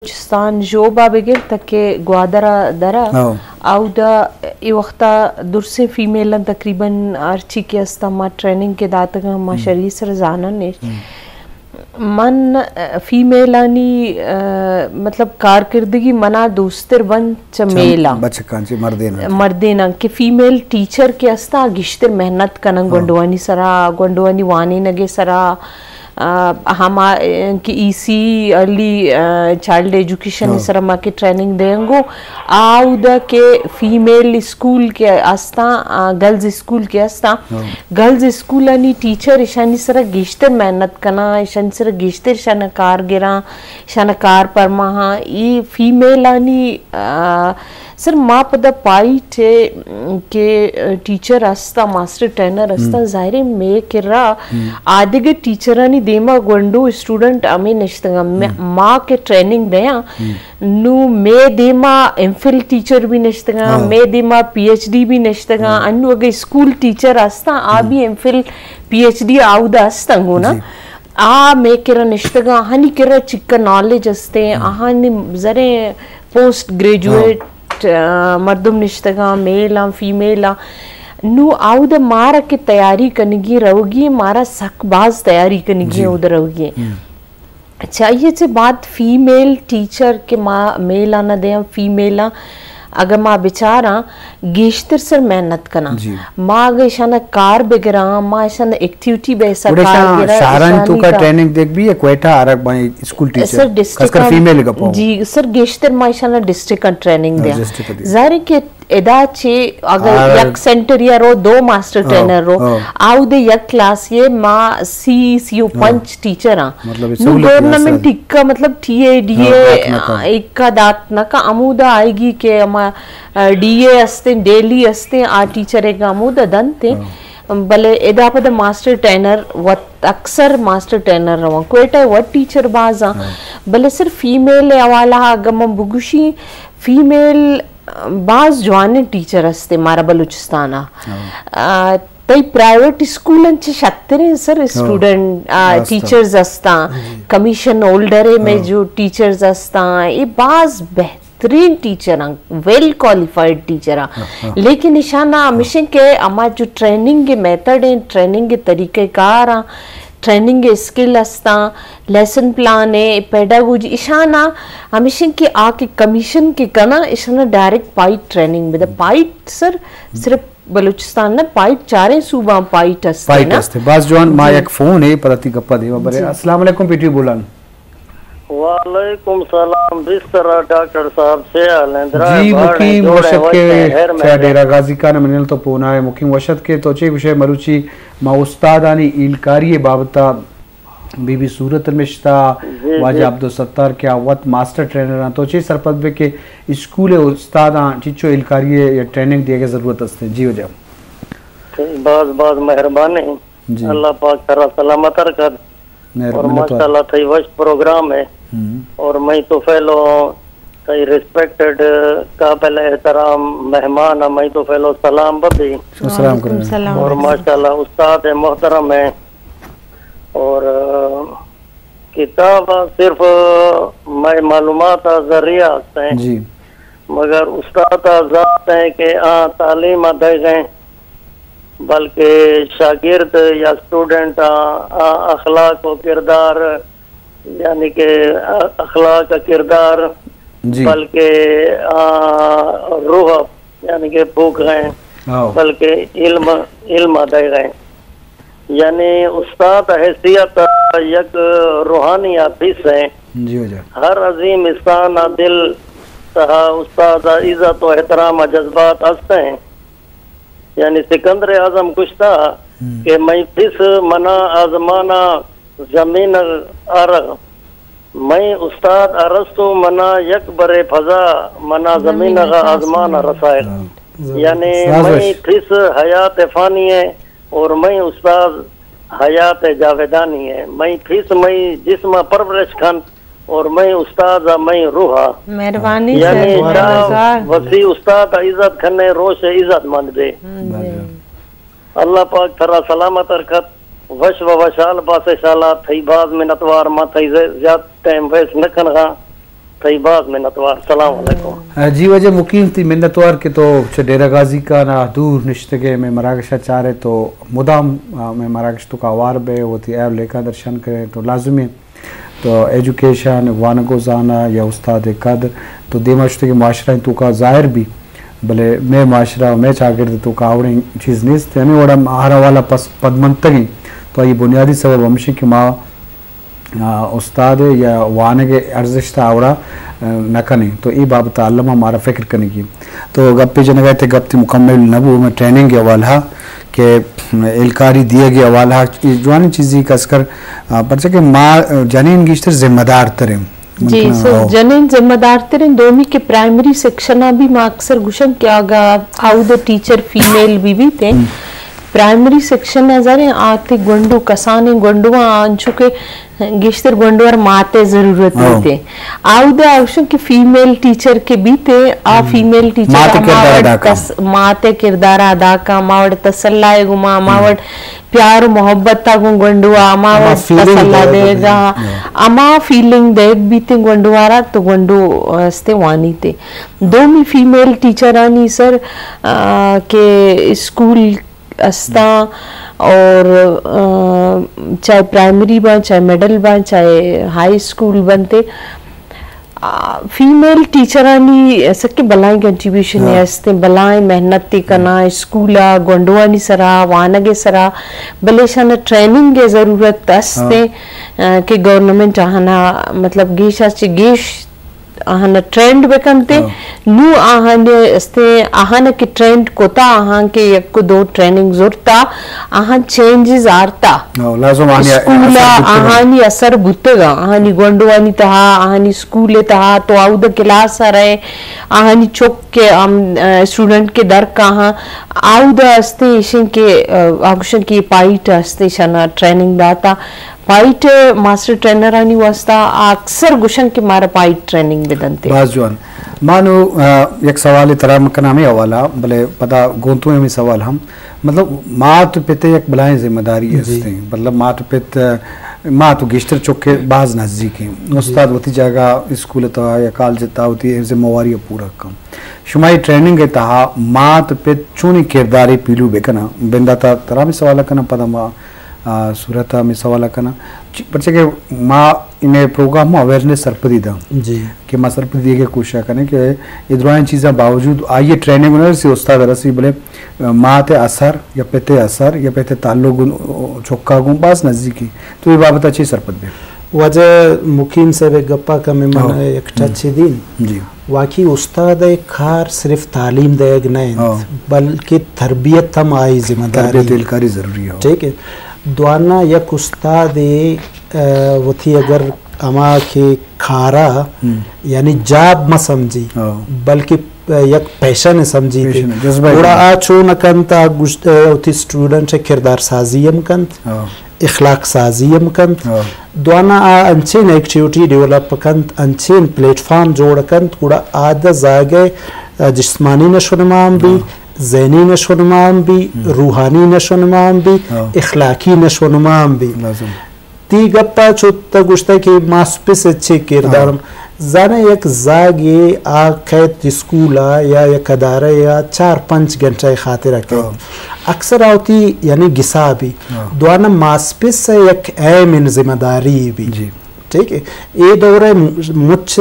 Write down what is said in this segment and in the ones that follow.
بلوچستان ژوب ءَ بگر تک کہ گوادر ءَ در ءَ، ہو۔ اودا اے وخت ءَ درسیں فیمیلاں تقریباً ہرچی کہ استاں ما ٹریننگ کہ داتگاں، ما ہم۔ شری سر زانن اش۔ ہم۔ من، آ، فیمیلانی، آ، مطلب کارکردگی منا دوستر بنت چہ چم-، میلاں۔ بچکاں چہ مردیناں۔ مردیناں کہ فیمیل ٹیچر کہ استاں گیشتر محنت کنن ہاں۔ گونڈوانی سرا، گونڈوانی وانینگ ءِ سرا، آ، ہما، آ، کہ ای سی ارلی، آ، چائلڈ ایجوکیشن ہاں۔ سرا ما کہ ٹریننگ دیاں گوں، آودا کہ فیمیل اسکول کہ استاں، آ، گرلز اسکول کہ استاں، ہاں۔ گرلز اسکولانی ٹیچر اشانی سرا گیشتر محنت کناں، اشانی سرا گیشتر اشانا کار گراں، اشانا کار پرماہاں۔ ای فیمیلانی، آ، سر، ما پدا پائٹ ءَ کہ ٹیچر ہستاں، ماسٹر ٹرینر ہستاں، ہم۔ ظاہر ہے مے کرا ہم۔ آدگہ ٹیچرانی دیما گونڈو اسٹوڈنٹ ہمے نشتگاں۔ مے-، ہم۔ ما کہ ٹریننگ دیاں، ہم۔ نو مے دیما ایم فل ٹیچر بھی نشتگاں، ہاں۔ مے دیما پی ایچ ڈی بھی نشتگاں۔ ہاں۔ انو اگہ اسکول ٹیچر ہستاں، آ ہم۔ بھی ایم فل، پی ایچ ڈی آودا ہستاں گونا۔ جی۔ آ مے کرا نشتگاں، آہانی کرا چکا نالج ہستیں، ہم۔ آہانی زریں پوسٹ گریجویٹ، ہاں۔ آ، مردم نشتگاں، میل آں، فیمیل آں۔ نو آودا مارا کہ تیاری کنگی روگی، مارا سک باز تیاری کنگی جی۔ اودا روگی۔ ہم۔ چاہیے چہ بعد فیمیل ٹیچر کہ ما میل آں نہ دیاں، فیمیل آں، اگہ ما بچاراں، گیشتر سر محنت کناں۔ جی۔ ما اگہ اشانا کار بگراں، ما اشانا ایکٹیویٹی بیسا گڑا کار اشاں گراں، شہرانی اشانی توکا کا ٹریننگ دیگ بھی یا کوئٹہ آرگ بائیں اسکول ٹیچر؟ سر، خاص کر ڈسٹرکٹ آں، فیمیل گپا ہوں۔ جی، سر، گیشتر ما اشانا ڈسٹرکٹ آں ٹریننگ ہاں، دیاں۔ ڈسٹرکٹ آں دیاں۔ ظاہر ہے کہ ادا چہ اگہ آ، یک سینٹر یا رو دو ماسٹر ہاں، ٹرینر رو، ہاں۔ آودے یک کلاس یہ ما سی، سی و ہاں۔ پنچ ٹیچر آں۔ مطلب نو سہولت گورنمنٹ ایسا۔ ٹکا مطلب ٹی اے، ڈی ہاں، اے، دات نہ کا۔ ایکا دات نہ کا، امودا آئیگی کہ ہما، آ، ڈی اے استیں، ڈیلی استیں، آ ٹیچر ایک امودا دنتے۔ ہاں۔ بلے ادا پد ماسٹر ٹرینر وت اکثر ماسٹر ٹرینر روان۔ کوئٹہ وت ٹیچر باز آں۔ ہاں۔ بلے صرف فیمیل حوالہ اگہ من بگوشی، فیمیل باز جوانیں ٹیچر ہستے مارا بلوچستان ء۔ ہاں۔ آ، تئی پرائیویٹ اسکول انت چہ شتریں سر ہاں۔ اسٹوڈنٹ، آ، راست۔ ٹیچرز ہستاں، جی۔ کمیشن ہولڈر میں ہاں۔ جو ٹیچرز ہستاں، یہ باز بہترین ٹیچر ہیں، ویل کوالیفائیڈ ٹیچر ہیں۔ ہاں، ہاں۔ لیکن اشانا ہاں۔ ہمیشہ کہ ہما جو ٹریننگ کے میتھڈ ہیں، ٹریننگ کے طریقہ کار ہیں، ٹریننگ کے اسکل ہستاں، لیسن پلان ہے، پیڈاگوجی، اشانا ہمیشہ کہ آ کے کمیشن کے کنا، اشانا ڈائریکٹ پائٹ ٹریننگ بدا۔ پائٹ سر صرف بلوچستان نہ، پائٹ چاریں صوبہ پائٹ ہستے پائٹ نا۔ ہستے۔ باز جوان، ما جی۔ یک فون ہے، پدا تی گپا دیوا برے۔ جی۔ السلام علیکم، پی ٹی وی بولان۔ وعلیکم سلام، بستر ڈاکٹر صاحب، سے حال ہیں؟ درائے جی، بھاڑ ہیں، مقیم جوڑے وشت وشت کے ہیں، ہر چہ مہر ڈیرہ غازی خان منل تو پونا ہے۔ مقیم وشت کے تو چے گوشے مروچی ما استادانی ایلکاری بابتا بی بی صورت نشتہ، جی، واجہ جی۔ عبدالستار کہ آ وت ماسٹر ٹرینر آں، تو چے سرپد بے کہ اسکول استاداں چچو ایلکاری یا ٹریننگ دیگے ضرورت است؟ جی واجہ۔ باز باز مہربانی۔ جی۔ اللہ پاک ترا سلامت رکھت۔ مہر-، اور منت وار۔ ماشاءاللہ تھئی وش پروگرام ہے۔ ہم۔ اور میں تو پہلو تھئی ریسپیکٹڈ قابل احترام مہمان، میں تو پہلو سلام ببی۔ السلام وعلیکم کرنا۔ السلام۔ اور ماشاءاللہ استاد محترم ہیں۔ اور، آ، کتاب صرف، آ، مئے معلومات ء ذریعہ است ہیں۔ جی۔ مگر استاد ء ذات ہیں کہ آ تعلیم ء دئیگ ہیں، بلکہ شاگرد یا اسٹوڈنٹ آ، آ اخلاق و کردار، یعنی کہ اخلاق ء کردار، جی۔ بلکہ آ روح ء یعنی کہ پوک غیں، ہاں۔ بلکہ علم، علم ء دئیغیں۔ یعنی استاد ء حیثیت ء یک روحانی آفیس ہیں۔ جی واجہ۔ ہر عظیم انسان ء دل تہا استاد ء عزت و احترام ء جذبات است ہیں۔ یعنی سکندر اعظم گشتہ ہم۔ کہ مئی پس منا آزمان ء زمین ء آرغ۔ مئے استاد ارسطو منا یک برے پھزا، منا زمین ء آزمان ء رسائے۔ ہاں۔ یعنی مئے پس حیات فانی ہے اور مئے استاد حیات جاودانی ہے۔ مئے پس مئے جسم ء پرورش کھنت اور مئے استاد ء مئے روح ء۔ مہربانی یعنی صاحب، چا مہربانی۔ وسی استاد ء عزت کھنے روش عزت مند بے۔ ہاں جی۔ اللہ پاک تھرا سلامت رکھت، وش و وشحال باس انشاءاللہ۔ تھئی باز منتوار، ما تھئی زیات ٹائم ویسٹ نہ کنغاں۔ تئی باز منتوار۔ السلام علیکم۔ جی واجہ مقیم، تئی منتوار کہ تو چہ ڈیرہ غازی خان ءَ دور نشتگے، مئے مراگش ءَ چارے تو مدام، آ، مئے مراگش توکا ہوار بئے، وتی عیب لیکہ درشان کرے تو لازمی۔ تو ایجوکیشن، وانگ و زانگ یا استاد قدر تو دیما شتگے معاشرہ توکا ظاہر بی، بلے مئے معاشرہ و مئے چاگرد توکا آوڑیں چیز نیست۔ ہمے وڑا ہر حوالہ پس پدمنتگیں۔ تو آئی بنیادی سبب ہمشی کہ ما آ، استاد یا وانگ ارزشت آورا، آ، نہ کنیں۔ تو اے بابت علم مارا فکر کنگی۔ تو گپ جنگا تے گپ تی مکمل نہ بو، میں ٹریننگ حوالہ کہ ہیلکاری دیے گے حوالہ، اے جوانی چیزی کس کر، آ، پرچہ کہ ما، آ، جنین گیشتر ذمہ دار تریں۔ جی، ممکن سر، ہو۔ جنین ذمہ دار تریں۔ دومی کہ پرائمری سیکشن بھی ما اکثر گوشن کہ آگا آؤ دا ٹیچر فیمیل بھی بیتے۔ ہم۔ پرائمری سیکشن ءَ زریں آتے گونڈو کسانیں گونڈو آں، انچو کہ گیشتر گونڈو ار ماتے ضرورت ہاں۔ بیتے۔ آودا آوشن کہ فیمیل ٹیچر کے بیتے، آ ہم۔ فیمیل ٹیچر ماتے آ کردار ماوڑ ادا کن۔ تس-، ماتے کردار ادا کن، ماوڑ تسلا گما، ہم۔ ماوڑ پیار و محبت تا گوں گونڈو آ، ماوڑ ہما فیلنگ تسلا دے دے گا۔ ہاں۔ اما فیلنگ دے بیتے گونڈو آرا تو گونڈو استے وانی تے۔ دومی فیمیل ٹیچرانی سر، آ، کہ اسکول استاں اور، آ، چاہے پرائمری باں، چاہے مڈل باں، چاہے ہائی اسکول بنتے، آ، فیمیل ٹیچرانی سکیں بلائیں کنٹریبیوشن ہاں۔ استیں، بلائیں محنت تے کناں، اسکول ءَ گونڈوانی سرا، وانگ ءِ سرا، بلے شان ٹریننگ ءِ ضرورت استیں، ہاں۔ آ، کہ گورنمنٹ آہانا مطلب گیش ءَ چہ گیش آہانا ٹرینڈ بکنتے۔ ہاں۔ نو آہان استیں، آہان کہ ٹرینڈ کتا، آہان کہ یک دو ٹریننگ زرتا، آہان چینجز آرتا۔ ہاں، لازم آہانی اسکول اثر بوتگا۔ آہانی اثر بوتگا، آہانی گونڈوانی تہا، آہانی اسکول تہا، تو آؤدا کلاس ءَ رہے، آہانی چک کہ ہم، آ، اسٹوڈنٹ کہ در کاہاں، آؤدا استیں ایشیں کہ، آ، آگوشن کہ پائٹ استیں شنا ٹریننگ داتا۔ پائٹ ماسٹر ٹرینرانی واسطہ آ اکثر گوشن کہ مارا پائٹ ٹریننگ بدنتے۔ باز جوان۔ ما نو، آ، یک سوالے ترا مکناں ہمے حوالہ، بلے پدا گوں تو ہمے سوال ہم۔ مطلب، مات و پت یک بلائیں ذمہ داری جی۔ استیں۔ مطلب، مات و پت، مات و گیشتر چکے باز نزدیک ہیں۔ جی۔ استاد وتی جاگہ اسکول تا یا کالج تا وتی ذمہ واری پورا کن۔ شما اے ٹریننگ تہا مات و پت چونیں کردارے پیلو بکناں؟ بنداتا ترا ہمے سوال کناں، پدا ما آ، صورت ءَ ہمے سوال ءَ کناں۔ چ-، پرچہ کہ ما انہیں پروگرام ءَ اویئرنس سرپدی داں جی۔ کہ ما سرپدی دیگ ءِ کوشش کنیں کہ اے درائیں چیزاں باوجود آئی ءِ ٹریننگ نہ رسی، استاد رسی، بلے مات ءِ اثر یا پت ءِ اثر یا پت ءِ تعلق گوں چکا گوں باز نزدیکی۔ تو اے بابت ءَ چے سرپد بے؟ واجہ مقیم صاحب ءِ گپا کمے من ہاں۔ یک ٹچ دین۔ جی۔ واقعی استاد ءِ کار صرف تعلیم دیگ نہ انت، ہاں۔ بلکہ تربیت ہم آئی ذمہ داری۔ تربیت ہیلکاری ضروری ہے۔ ٹھیک ہے۔ دوانا یک استاد ءِ، آ، وتی اگر ہما کہ کارا، ہم۔ یعنی جاب مہ سمجھی، ہاں۔ بلکہ یک پیشن سمجھی پیشن، تے۔ جذبہ گڑا آ چون کنت، آ گوشت، آ، وتی اسٹوڈنٹ کردار سازی ہم کنت۔ ہاں۔ اخلاق سازی ہم کنت۔ ہاں۔ دوانا آ انچین ایکٹیویٹی ڈیولپ کنت، انچین پلیٹ فارم جوڑ کنت، گڑا آ دہ زاگہ، آ، جسمانی نشو نما ہم بی، ہاں۔ ذہنی نشو نما ہم بی، ہم۔ روحانی نشو نما ہم بی، ہاں۔ اخلاقی نشو نما ہم بی۔ لازم۔ تی گپا چو تہ گوشتہ کہ ماسپس چے کردار ہاں۔ زانہ یک زاگے آ کیت اسکول آ یا یک ادارہ یا چار پنچ گھنٹہ خاطر کیت۔ ہاں۔ اکثر آ وتی یعنی گسا بی۔ ہاں۔ دوانا ماسپس یک اہم ان ذمہ داری بی۔ جی۔ ٹھیک ہے۔ اے دور ء مچ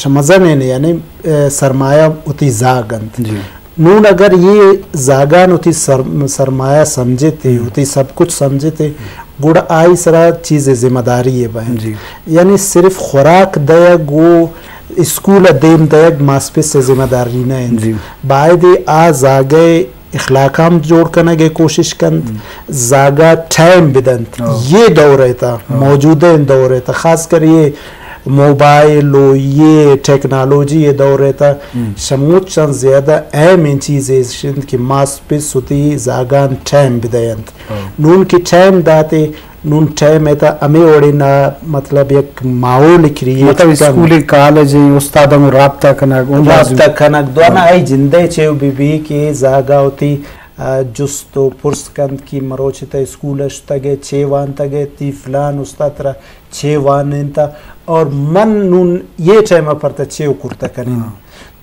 مزن یعنی، اے، سرمایہ وتی زاگ انت۔ جی۔ نون اگر یہ زاگان وتی سر-، سرمایہ سمجھتے، ہم۔ وتی سب کچھ سمجھتے، گڑا آئی سرا چیز ذمہ داری ہے بہن۔ جی۔ یعنی صرف خوراک دیگ و اسکول دیم دیگ ماسپس ذمہ داری نہ انت۔ جی۔ باید آ زاگہ اخلاق ہم جوڑ کنگ ء کوشش کنت، ہم۔ زاگہ ٹائم بدنت۔ ہاں۔ یہ دور ء تھا، ہاں۔ موجودہ دور ء تھا، خاص کر یہ موبائل و یہ ٹیکنالوجی یہ دور ء تھا، ہم۔ شموچاں زیادہ اہم ان چیز ایش انت کہ ماسپس وتی زاگان ٹائم بدینت۔ ہاں۔ نون کہ ٹائم داتے، نون ٹائم ء تھا ہمے وڑے نا، مطلب، یک ماحول کریئیٹ مطلب، کن۔ اسکول، کالج، استاداں گوں رابطہ کنگ، اوں لازم۔ رابطہ کنگ، دوانا ہاں۔ آئی جندے چیو بی بی کہ زاگا وتی، آ، جست و پرس کنت کہ مروچی تہ اسکول ء شتگ ئے، چے وانتگ ئے، تی فلان استاد ترا چے وانینتا، اور من نون یہ ٹائم پر تا چیو کرتا کنین۔ ہاں۔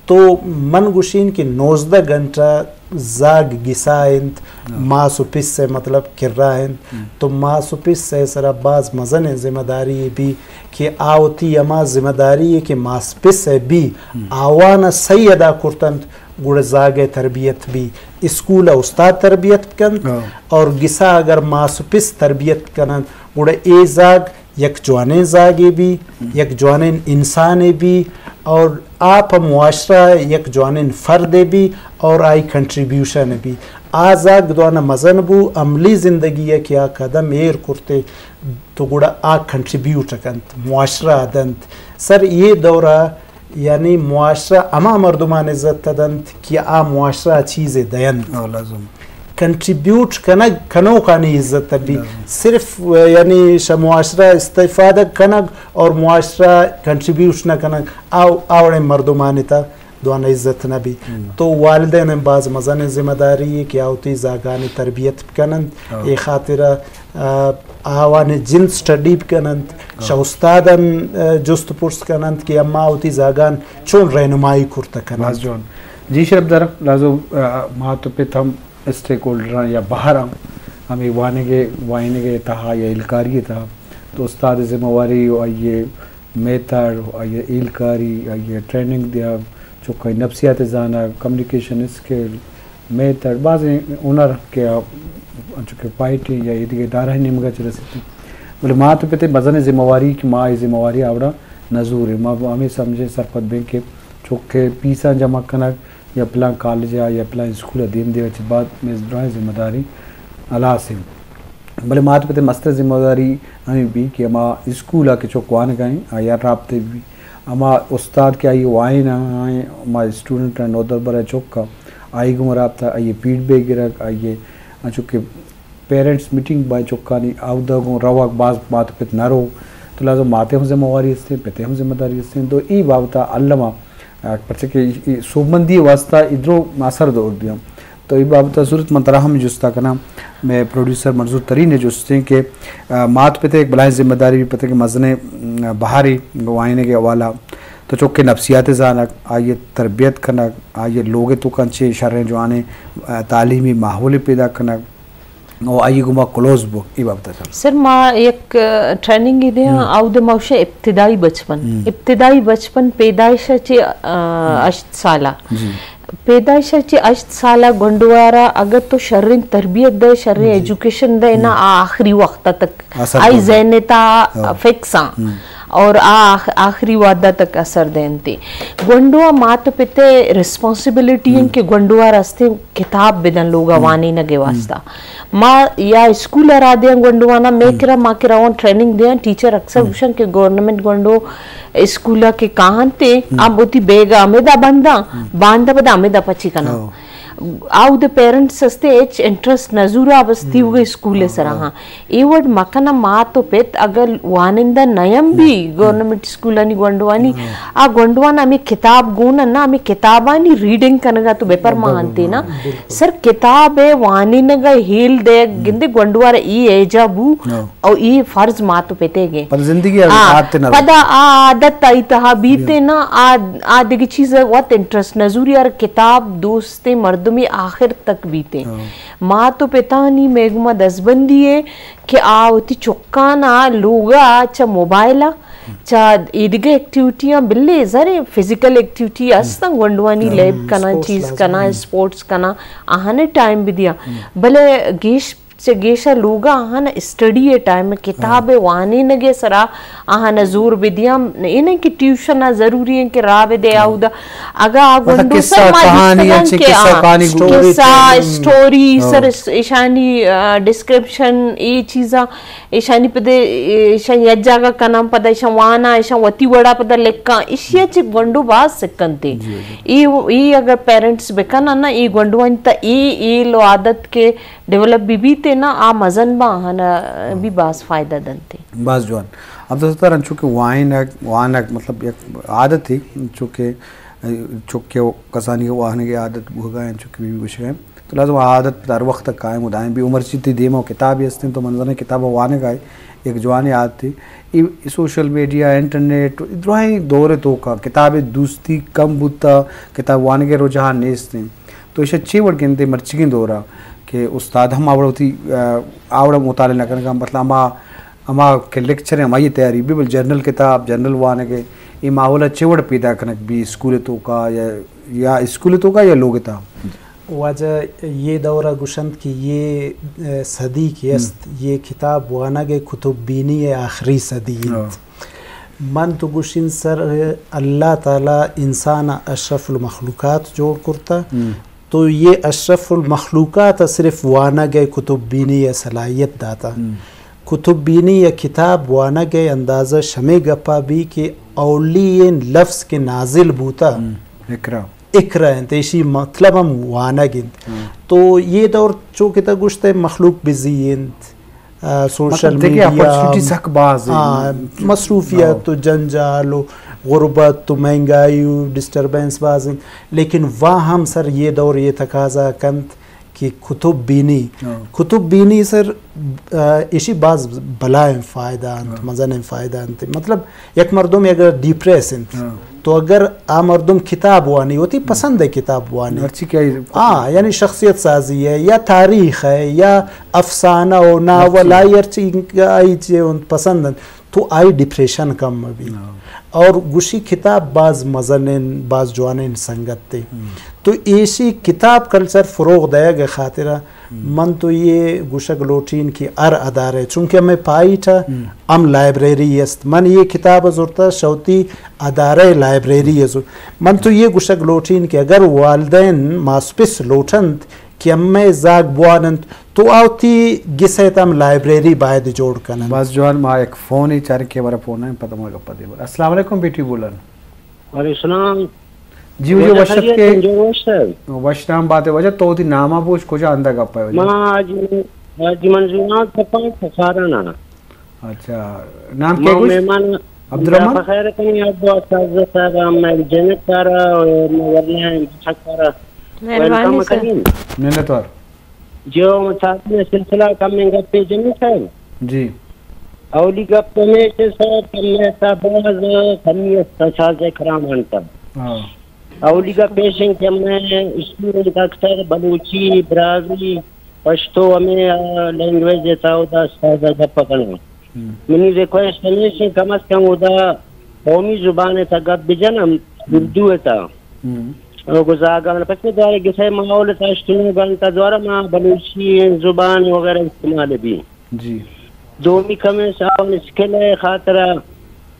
تو من گوشین کہ نوزدہ گھنٹہ زاگ گسا انت، ہاں۔ ماس و پس ء مطلب کرا انت۔ ہم۔ تو ماس و پس ء سرا باز مزن ذمہ داری بی کہ آ وتی ہما ذمہ داری کہ ماس پس ء بی، ہم۔ آوان ء صحیح ادا کرتنت، گڑا زاگ ء تربیت بی، اسکول ء استاد تربیت کنت، ہاں۔ اور گسا اگر ماس و پس تربیت کننت، گڑا اے زاگ یک جوانیں زاگے بی، یک جوانیں انسانے بی، اور آ پہ معاشرہ یک جوانیں فردے بی، اور آئی کنٹریبیوشن بی۔ آ زاگ دوانا مزن بو، عملی زندگی ء کہ آ قدم ایر کرتے، تو گڑا آ کنٹریبیوٹ کنت، معاشرہ دنت۔ سر، یہ دورہ یعنی معاشرہ ہما مردمان عزت دنت کہ آ معاشرہ چیزے دینت۔ او، لازم۔ کنٹریبیوٹ کنگ، کنوکانی عزت بی۔ لازم۔ صرف، یعنی، ش-، معاشرہ استفادہ کنگ اور معاشرہ کنٹریبیوٹ نہ کنگ، آ-، آوڑیں مردمانی تا دوانا عزت نہ بی۔ ہم۔ تو والدین ہم باز مزن ذمہ داری ہے کہ آ وتی زاگانی تربیت بکننت۔ ہاں۔ اے خاطرہ آ، آوان جند سٹڈی بکننت، ہاں۔ شہ استادان، آ، جست پرس کننت کہ اما وتی زاگان چون رہنمائی کرتہ کننت۔ باز جوان۔ جی شرپ دار، لازم، آ، مات و پت ہم اسٹیک ہولڈراں یا بہراں ہمیں وانگے، وائنگے تہا یا ہلکاری تہا تو استاد ذمہ واری و آئیے میتھڈ و آئیے ہلکاری، آئیے ٹریننگ دیا، چکائی نفسیات زانگ، کمیونیکیشن اسکل، میتھڈ، بازیں ہنر کہ آ، انچو کہ پائٹی یا ایدگہ ادارہ نیمگا چہ رسیت۔ بلے مات و پت ء مزنیں ذمہ واری کہ ما اے ذمہ واری آوڑا نزوریں۔ ما ہمے سمجھیں سرپد بیں کہ چک ء پیساں جمع کنگ یا پلان کالج ء یا پلان اسکول ء دیم دیگ ء چہ بعد مئے درائیں ذمہ داری ہلاس انت۔ بلے مات پت ء مستر ذمہ داری ہمے بی کہ ہما اسکول ء کہ چک وانگ ء انت، آئی ء رابطہ بی۔ ہما استاد کہ آئی ء وائن ء، ہما اسٹوڈنٹ ء نودربر ء چک ء، آئی گوں رابطہ، آئی ء فیڈ بیک گرگ، آئی ء انچو کہ پیرنٹس میٹنگ بائیں چکانی اودا گوں روگ، باز مات پت نہ رو، تو لہذا مات ء ہم ذمہ واری استیں، پت ء ہم ذمہ داری استیں۔ تو ای بابت ء الما، آ، پرچہ کہ ای، ای سوبمندی واسطہ ادرو اثر دور دیاں۔ تو ای بابت ء ضرورت من ترا ہم جستا کناں، مئے پروڈیوسر منظور ترین ء جستیں کہ، آ، مات پت ء ایک بلائیں ذمہ داری بھی پتہ کہ مزنیں، م، بہاری وائنے کے حوالہ تو چوکہ نفسیات زانگ، آئی ء تربیت کنگ، آئی ء لوگ ء توکاں چے شریں جوانیں، آ، تعلیمی ماحول پیدا کنگ، و آئی گوما کلوز بو، ای بابت ء سر۔ سر، ما یک، آ، ٹریننگ ء دیاں، ہم۔ آودے ما گوشاں ابتدائی بچپن۔ ہم۔ ابتدائی بچپن پیدائش ء چہ، آ، ہم۔ ہشت سال ء۔ جی۔ پیدائش ء چہ ہشت سال ء گونڈوارا اگر تو شریں تربیت دے، شریں جی۔ ایجوکیشن دے، نا ہم۔ آ آخری وقت تک اثر آئی کرتا۔ ذہن ء تا ہاں۔ فکس آں۔ ہم۔ اور آ آخ-، آخری وعدہ تک اثر دینتے۔ گونڈو ء مات و پت ء ریسپانسبلٹی ہیں ہم۔ کہ گونڈو ء راستے کتاب بدن لوگا ہم۔ وانینگ ء ہم۔ واسطہ۔ ما یا اسکول ء را دیاں گونڈوانا، مئے ہم۔ کرا، ما کرا اون ٹریننگ دیاں، ٹیچر اکثر ہم۔ گوشن کہ گورنمنٹ گونڈو اسکول ء کہ کاہنتے، ہم۔ ہم وتی بیگ ء ہمیدا بنداں، ہم۔ باندا پدا ہمیدا پچی کناں۔ ہاں۔ آودے پیرنٹس ہستے ہچ انٹرسٹ نہ زورا بس ہم۔ تیوگے اسکول ء ہاں، سرا ہاں۔ ہاں۔ اے وڑ مکنہ مات و پت اگر وانندہ نیم بی ہم۔ گورنمنٹ اسکولانی گونڈوانی، ہاں۔ آ گونڈوان ہمیں کتاب گون نہ، ہمیں کتابانی ریڈنگ کنگا تو بے پرواہ انتے نا۔ بالکل۔ سر کتاب ء وانینگ ء ہیل دے ہم۔ گندے گونڈوار ای ایجا بو ہاں۔ او ای فرض مات و پتے گے۔ پر زندگی ء ہاں۔ عادت نہ پدا آ عادت آئی تہا بیتے بیا۔ نا، آ، آ دگہ چیز وت انٹرسٹ نہ زوری، ہر کتاب دوست مردمی آخر تک بیتے۔ ہاں۔ مات و پتانی مئے گوما دزبندی ء کہ آ وتی چکان ء لوگ ء چہ موبائل ء، چہ ایدگہ ایکٹیویٹی ء، بلے زرے فزیکل ایکٹیویٹی ہم۔ استاں، گونڈوانی ہم، لیب کناں، اسپورٹس چیز لازم کناں، ہم۔ اسپورٹس کناں، آہانے ٹائم بدیاں۔ ہم۔ بلے گیش چہ گیشا لوگ ء آہان اسٹڈی ء ٹائم، کتاب ء ہاں۔ وانینگ ء سرا آہان زور بدیاں۔ اے نہ کہ ٹیوشن ء ضروری ہیں کہ راہ بدے ہاں۔ آودا۔ اگا آ مطلب گونڈو قصہ سر ما کہانی جستگاں انچیں کہ قصہ آ، کہانی گو۔ قصہ، اسٹوری ٹیلنگ۔ ہاں۔ سر اس-، ایشانی، آ، ڈسکرپشن، اے چیزاں، ایشانی پدے، ایشان یک جاگہ کناں، پدا ایشان واناں، ایشان وتی وڑا پدا لکھاں۔ اشیا چہ گونڈو باز سکنتے۔ جی، جی۔ اے، اے اگر پیرنٹس بکنن نا، اے گونڈوانی تا اے، اے لو عادت کہ ڈیولپ بہ بیت نا، آ مزن با آہانا بھی باز فائدہ دنتے۔ باز جوان۔ عبدالستار، انچو کہ وائنگ، وانگ مطلب یک عادتے، چونکہ چکے و کسانی وانگ ءِ عادت بوہگا انت، چکے بی بی گوشگ ءَ انت۔ تو لازم آ عادت پدا ہر وقت قائم و دائم بی۔ عمر چی تئی دیما کتابے ہستیں، تو من زاناں کتاب وانگ ءَ یک جوانیں عادتے۔ اے سوشل میڈیا، انٹرنیٹ، درائیں دور ءِ توکا کتاب ءِ دوستی کم بوتا، کتاب وانگ ءِ رجحان نیست انت۔ تو ایشا چے وڑ گندے مرچیگیں دورا کہ استاد ہم آ وڑ وتی، آ، آ وڑ مطالعہ نہ کنگا، مطلب ہما ہما کہ لیکچر ءِ ہمائی تیاری بی، بل جنرل کتاب، جنرل وانگ ءِ اے ماحول ءَ چے وڑ پیدا کنگ بی، اسکول ءِ توکا یا، یا اسکول ءِ توکا یا لوگ ءِ تہا؟ واجہ، یہ دور ءَ گوشنت کہ یہ، اے، صدی کہ است، یہ کتاب وانگ ءِ، کتب بینی ءِ آخری صدی انت۔ من تو گوشین سر، اللہ تعالی انسان ءَ اشرف المخلوقات جوڑ کرتا۔ تو یہ اشرف المخلوقات ءَ صرف وانگ ءِ، کتب بینی ءِ صلاحیت داتا۔ کتب بینی یا کتاب وانگ ءِ اندازہ شمے گپا بی کہ اولی این لفظ کہ نازل بوتا، اقرا۔ اقرا انت، ایشی مطلب ہم وانگ انت۔ تو یہ دور چو کہ تا گوشتے مخلوق بزی انت، آ، سوشل مطلب دگہ میڈیا، اپرچونیٹی سک باز انت۔ آ، مصروفیت و جنجال و غربت و مہنگائی و ڈسٹربنس باز انت، لیکن وا ہم سر یہ دور یہ تقاضا کنت کہ کتب بینی، کتب بینی سر، آ، ایشی باز بلائیں فائدہ انت، مزنیں فائدہ انت۔ مطلب یک مردم اگر ڈیپریس انت، تو اگر آ مردم کتاب وانی، وتی پسند ءِ کتاب وانی۔ ہرچی کہ آئی ہاں، یعنی شخصیت سازی ہے یا تاریخ ہے یا افسانہ و ناول، ہرچی۔ آئی ہرچی آئی چے انت پسند انت، تو آئی ڈپریشن کم بی۔ اور گوشی کتاب باز مزنیں، باز جوانیں سنگت تے۔ تو ایشی کتاب کلچر فروغ دئیگ ءِ خاطرا من تو یہ گوشگ لوٹین کہ ہر ادارے، چونکہ ہمیں پائیٹ ءَ ہم لائبریری است، من یہ کتاب زرتا شوتی ادارے لائبریری ءَ زرت۔ من تو یہ گوشگ لوٹین کہ اگر والدین ماسپس لوٹنت کہ ہمیں زاگ بواننت، تو آوتی گسے تم لائبریری باید جوڑ کننت۔ بس جوان، ما یک فون ہی چاریں کہ ہمارا فون ہے، پتہ ما گپا دے۔ السلام علیکم بیٹی بولن۔ وعلیکم السلام۔ جی، واجہ وش اتکے۔ وش نام بات ہے واجہ، تو وتی نام ءَ بوش، کجا ہندا گپ ہے واجہ؟ ما حاجی، حاجی منظور آں، تپان سفارا نا۔ اچھا، نام کیا گوش؟ مہمان عبدالرحمن؟ بخیر کنی ابو استاد صاحب، میں جنت کارا اور میں ورنہ سکارا۔ مہربانی ویلکم سر۔ منتوار۔ جو متاثر سلسلہ کم میں گپ پہ جنی صاحب۔ جی۔ اولی گپ ہمیش صاحب کہ میں تا باز کمی است ساز کرام انت۔ ہاں۔ اولی گپ پیش انت کہ میں اسٹوڈنٹ اکثر بلوچی، براہوئی، پشتو ہمیں، آ، لینگویج تا اودا استاد گپ کناں۔ منی ریکویسٹ ہمیش انت کم از کم اودا قومی زبان تا گپ بجنم، اردو تا۔ او گزاگان پچے دوارے گسے ماحول تا اشتنو گان تا دوارا ما بلوچی زبان وغیرہ استعمال بی۔ جی۔ دومی کمیں ساون اسکل ءِ خاطرا،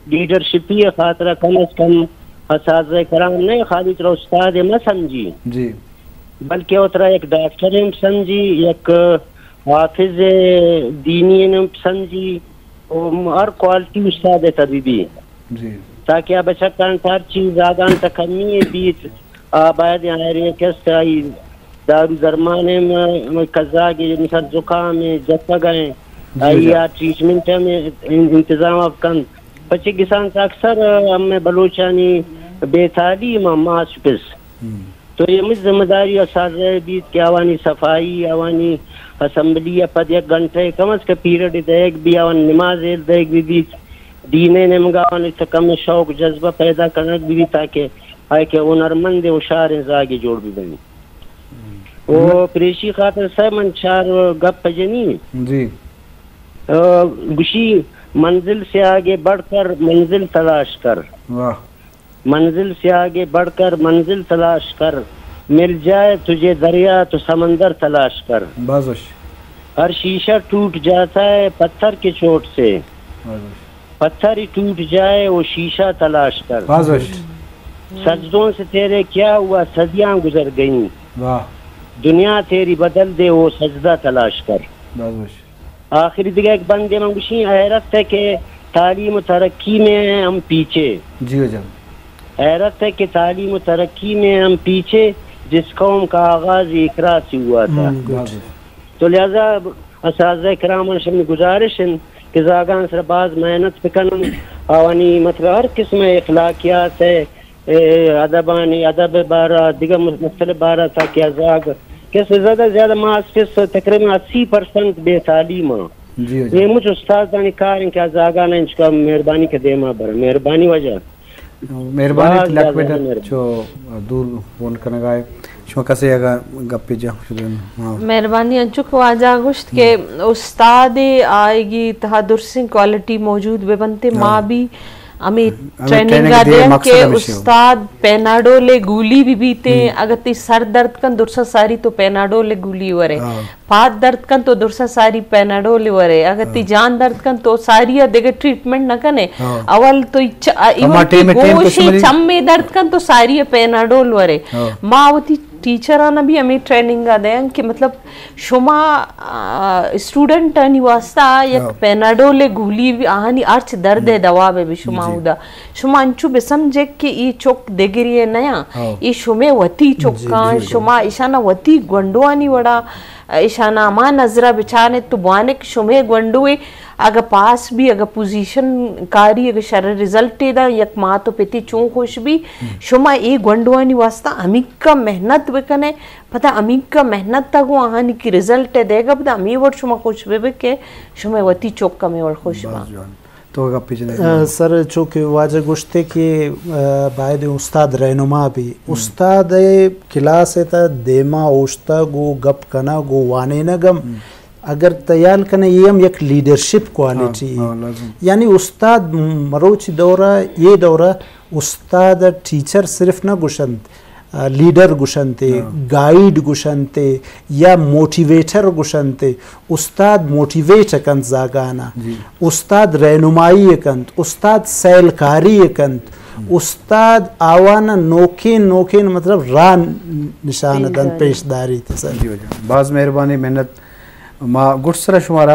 لیڈرشپی ءِ خاطرا کم از کم اساتذہ کرام نہ خالی ترا استاد ءَ مہ سمجھی، جی۔ بلکہ او ترا یک ڈاکٹر ءَ ہم سمجھی، یک حافظ دینی ءَ ہم سمجھی، او ہر کوالٹی استاد ءِ تبی بی۔ جی۔ تاکہ آ بچکاں ہر چیز زاگان تا کمی بیت، آ باید آئرے کس آئی دارو درمان ءَ م-، م-، کزاگ ءَ مثال زکام ءَ جتگ ءَ، جی، آئی جی۔ آ ٹریٹمنٹ ءَ م-، ان-، انتظام ءَ کنت۔ پچے گسان تا اکثر ہمیں بلوچانی بے تعلیم ءَ ماس پس۔ ہم۔ تو یہ مجھ ذمہ داری اساتذہ بیت کہ آوانی صفائی، آوانی اسمبلی ءَ پد یک گھنٹہ کم از کم پیریڈ دیگ بی، آوان نماز ایل دیگ بی بیت۔ دین ءِ نیمگا آوانی تو کم شوق جذبہ پیدا کنگ بی بیت تاکہ آئی کہ ہنرمند ہوشاریں زاگے جوڑ بی بنی۔ او پریشی خاطر سر من چار گپ جنی۔ جی۔ آ، گوشی، منزل سے آگے بڑھ کر منزل تلاش کر۔ واہ۔ منزل سے آگے بڑھ کر منزل تلاش کر، مل جائے تجھے دریا تو سمندر تلاش کر۔ باز وش۔ ہر شیشہ ٹوٹ جاتا ہے پتھر کے چوٹ سے۔ باز وش۔ پتھر ہی ٹوٹ جائے وہ شیشہ تلاش کر۔ باز وش۔ سجدوں سے تیرے کیا ہوا، صدیاں گزر گئیں۔ واہ۔ دنیا تیری بدل دے، وہ سجدہ تلاش کر۔ باز وش۔ آخری دگہ یک بندے من گوشی، حیرت ہے کہ تعلیم و ترقی میں ہم پیچھے۔ جی ہو جان۔ حیرت ہے کہ تعلیم و ترقی میں ہم پیچھے، جس قوم کا آغاز اقرا سے ہوا تھا۔ ہم، گڈ۔ باز وش۔ تو لہذا اساتذہ کرام شمی گزارش انت کہ زاگان سر باز محنت بکنن، آوانی مطلب ہر قسم اخلاقیات ہے، اے ادبانی، ادب بارہ، دگہ مختلف بارہ تاکہ آ زاگ، کہ زیادہ زیادہ ما اس تقریباً اسی پرسنٹ بے تعلیم ہاں۔ جی، جی۔ اے مچ استادانی کار ہیں کہ آ زاگانا انچکا مہربانی کہ دیما بر۔ مہربانی واجہ۔ مہربانی باز لک زیادہ بڈ مہربانی۔ چو دور فون کنگائے۔ شما کسے اگا گپے جا شدن؟ ہاں۔ مہربانی۔ انچو کہ واجہ گوشت کہ استاد آئیگی تہا درسیں کوالٹی موجود بہ بنتے، ما ہاں۔ بھی ہمیں ہمیں ٹریننگ ٹریننگ آ دے دیاں مقصد کہ ہمیشہ ہو۔ استاد پیناڈول گولی بھی بیتے، ہم۔ اگر تی سر درد کن درسا ساری تو پیناڈول گولی ورے۔ ہاں۔ پاد درد کن تو درسا ساری پیناڈول ورے۔ اگر تی ہاں۔ جان درد کن تو ساری دگہ ٹریٹمنٹ نہ کنے۔ ہاں۔ اول تو چ-، آ، ہما ایون کہ ٹیم، ٹیم گوشے کشمری چمے درد کن تو ساری پیناڈول ورے۔ ہاں۔ ما وتی ٹیچرانا بھی ہمیں ٹریننگ آ دیاں کہ مطلب شما، آ، اسٹوڈنٹانی واسطہ یک ہاں۔ پیناڈول گولی بھی آہانی ہرچ درد ہم۔ دوا بہ بی شما جی۔ اودا۔ شما انچو بہ سمجھے کہ ای چک دگری نیا، ہاں۔ ای شمے وتی جی، چکاں، جی، جی۔ شما اشانا وتی گونڈوانی وڑا، اشانا ہما نظرہ بچانے تو بوانے کہ شمے گونڈوے اگہ پاس بی، اگہ پوزیشن کاری، اگہ شر رزلٹ دا، یک مات و پتی چون خوش بی، ہم۔ شما ای گونڈوانی واسطہ ہمیکا محنت بکنے، پدا ہمیکا محنت تا گوں آہانی کہ رزلٹ دے گا، پدا ہمی وڑ شما خوش بہ بے کہ شما وتی چک ہمی وڑ خوش باں۔ باز جوان۔ تو گپے جنے۔ آ، سر، چو کہ واجہ گوشتے کہ، آ، باید استاد رہنما بی۔ ہم۔ استاد کلاس تا دیما اوشتگ و گپ کنگ و وانینگ ہم۔ ہم۔ اگر تیال کنے، یہ ہم یک لیڈرشپ کوالٹی ہاں، ہے۔ ہاں، لازم۔ یعنی استاد مروچی دورہ، یہ دورہ استاد ٹیچر صرف نہ گوشنت، آ، لیڈر گوشنتے، ہاں۔ گائیڈ گوشنتے یا موٹیویٹر گوشنتے۔ استاد موٹیویٹ کنت زاگانا، جی۔ استاد رہنمائی کنت، استاد سیلکاری کنت، ہم۔ استاد آوانا نوکین نوکین مطلب راہ نشان دنت، پیش داریت سر۔ جی واجہ۔ باز مہربانی، محنت۔ ما گڈسرا شمارا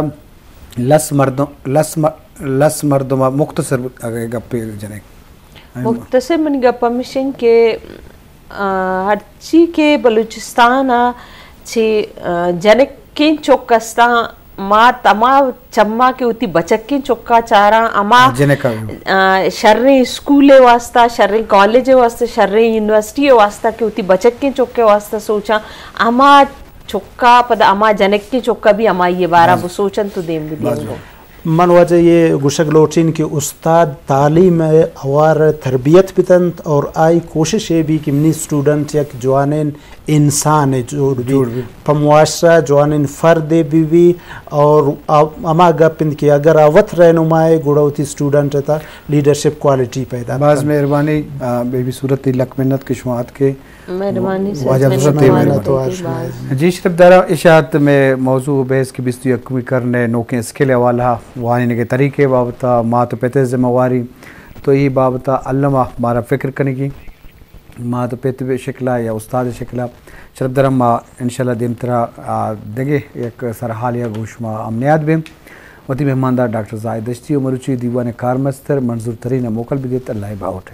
لس مردم، لس م-، لس مردم مختصر اگہ گپے جنگ۔ مختصر منی گپ ہمیش انت کہ، آ، ہرچی کہ بلوچستان ء چہ، آ، جنکیں چک استاں، مات ہما چما کہ وتی بچکیں چکا چاراں، ہما، آ، جنکا۔ آ، شریں اسکول ء واسطہ، شریں کالج ء واسطہ، شریں یونیورسٹی ء واسطہ کہ وتی بچکیں چک ء واسطہ سوچاں، ہما چکا پدا ہما جنکیں چکا بھی ہمائی ء بارہ بسوچنت و دیم بدیاں۔ من واجہ یہ گوشگ لوٹین کہ استاد تعلیم ء ہوار تربیت بتنت اور آئی کوشش یہ بھی کہ منی اسٹوڈنٹ یک جوانین انسان ء جوڑ بی، جوڑ بی۔ پہ معاشرہ جوانین فرد بی بی اور آ-، ہما گپ انت کہ اگر آ وت رہنما ء گڑا وتی اسٹوڈنٹ ء تا لیڈرشپ کوالٹی پیدا باز بکنت۔ مہربانی، آ، بے بی صورت لک منت کہ شما اتکے۔ مہربانی سر، واجہ مہربانی۔ جی شرف دارا، اشاعت میں موضوع و بحث کہ بیست و یکمی کرن ء نوکیں اسکل حوالہ وانینگ ء طریقے بابت مات و پت ء ذمہ واری، تو ای بابت الما مارا فکر کنگی، مات و پت شکلا یا استاد شکلا۔ شرف دارا، ما انشاءاللہ دیمترا، آ، دگہ یک سرحال یا گوش ما امنیات بیم۔ وتی مہماندار ڈاکٹر زاہد دشتی و مروچی دیوان کارمستر منظور ترین موکل بدیت۔ اللہ باہوٹ۔